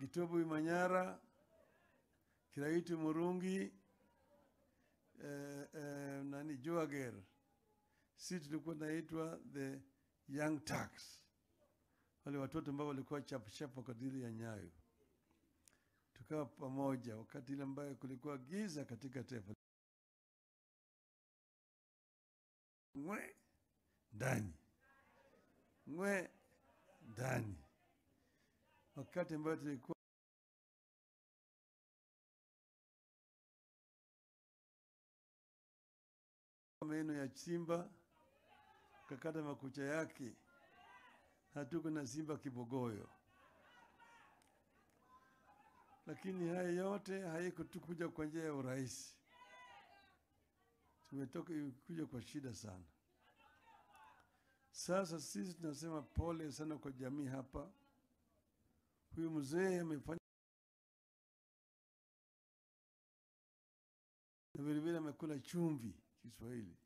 Gitobu Imanyara, Kiraitu Murungi, nani Joager. Sisi tulikuwa tunaitwa the Young Turks, wale watoto ambao walikuwa chapu kwa dili ya Nyayo. Tukawa pamoja wakati ile ambayo kulikuwa giza katika taifa. Ngwe ndani, ngwe ndani. Wakati ambayo tulikuwa meno ya simba, kakata makucha yake, hatuko na simba kibogoyo. Lakini haya yote haikutukuja kwa njia ya urahisi. Tumetoka kuja kwa shida sana. Sasa sisi tunasema pole sana kwa jamii hapa. Huyu mzee amefanya na vile vile amekula chumvi Kiswahili.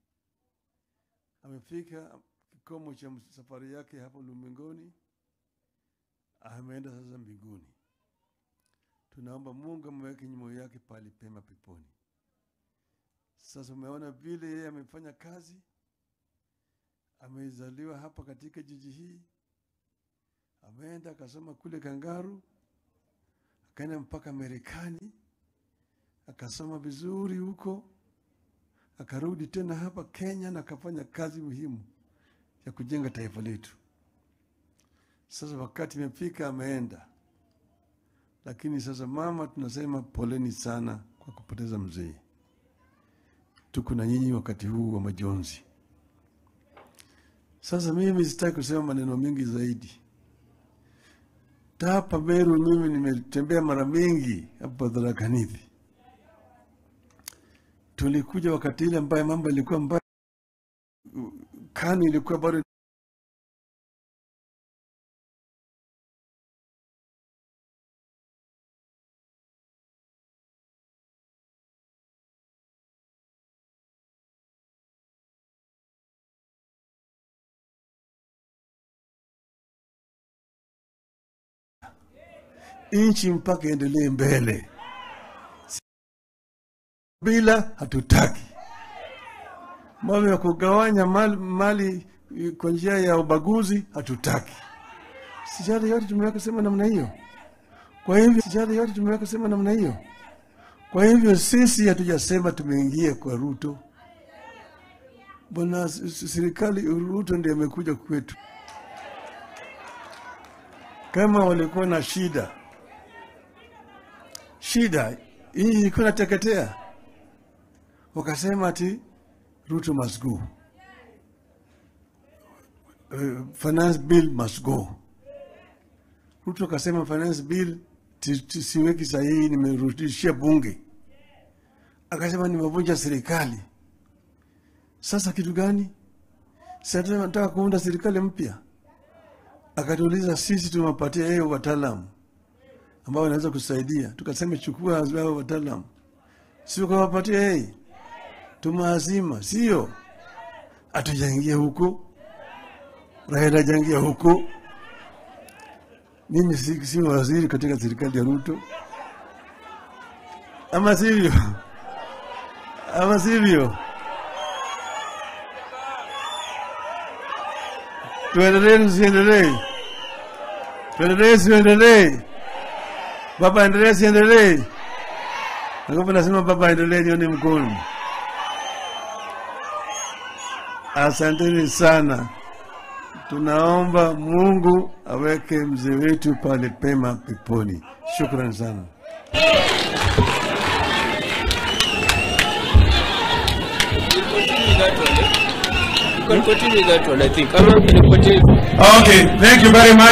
Amefika kikomo cha safari yake hapo ulimwenguni, ameenda sasa mbinguni. Tunaomba Mungu amweke moyo yake pali pema peponi. Sasa umeona vile yeye amefanya kazi. Amezaliwa hapa katika jiji hii, ameenda akasoma kule Kangaru, akaenda mpaka Marekani, akasoma vizuri huko, akarudi tena hapa Kenya na akafanya kazi muhimu ya kujenga taifa letu. Sasa wakati imefika ameenda. Lakini sasa mama, tunasema poleni sana kwa kupoteza mzee. Tuko na nyinyi wakati huu wa majonzi. Sasa mimi sitaki kusema maneno mengi zaidi. Hapa Meru mimi nimetembea mara mingi hapa Tharaka Nithi. Tulikuja wakati ile ambaye mambo ilikuwa mbaya. KANU ilikuwa bado nchi mpaka endelee mbele. Bila hatutaki mambo ya kugawanya mali kwa njia ya ubaguzi, hatutaki. Sijali yote tumeweka sema namna hiyo. Kwa hivyo sijali yote tumeweka sema namna hiyo. Kwa hivyo sisi hatujasema tumeingia kwa Ruto. Bwana serikali Ruto ndiye amekuja kwetu. Kama walikuwa na shida, shida hii ilikuwa inateketea, wakasema ati Ruto must go, finance bill must go. Ruto akasema finance bill siweki sahihi, nimerudishia bunge. Akasema nimevunja serikali. Sasa kitu gani? Sasa nataka kuunda serikali mpya. Akatuuliza sisi tumewapatia yeye wataalamu ambao wanaweza kusaidia. Tukasema chukua hao wataalamu. Sio kuwapatia yeye. Tumeazima, sio? Hatujaingia huko. Raila hajaingia huko. Mimi si waziri katika serikali ya Ruto. Ama sivyo? Ama sivyo? Tuendelee tusiendelee? Tuendelee tusiendelee? Baba endelee siendelee? Nakupa nasema baba endelee, nione mkono. Asanteni sana. Tunaomba Mungu aweke mzee wetu pale pema peponi. Shukrani sana. You can continue that one, I think. I'm not going to continue. Okay, thank you very much.